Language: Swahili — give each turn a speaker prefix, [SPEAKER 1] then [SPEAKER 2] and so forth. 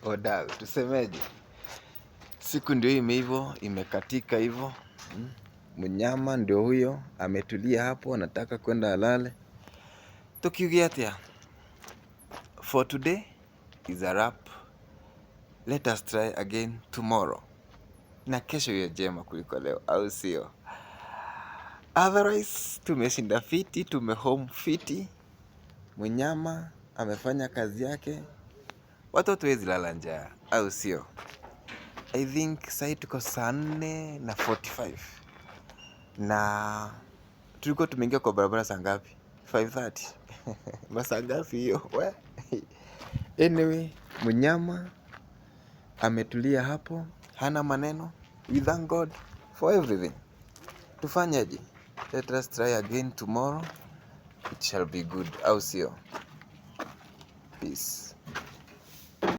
[SPEAKER 1] Wadau, tusemeje? Siku ndio imeivo, imekatika hivyo. Mnyama ndio huyo ametulia hapo, anataka kwenda alale. Tukiugia atia. For today is a wrap. Let us try again tomorrow. Na kesho iwe jema kuliko leo, au sio? Otherwise, tumeshinda fiti, tumehome fiti. Mnyama amefanya kazi yake. Watoto wezi lala njaa, au sio? I think sahii tuko saa 4 na 45 na tulikuwa tumeingia kwa barabara saa ngapi? 5:30. Masaa ngapi hiyo? We. Anyway, mnyama ametulia hapo, hana maneno. We thank God for everything. Tufanyeje? Let us try again tomorrow. It shall be good, au sio? Peace.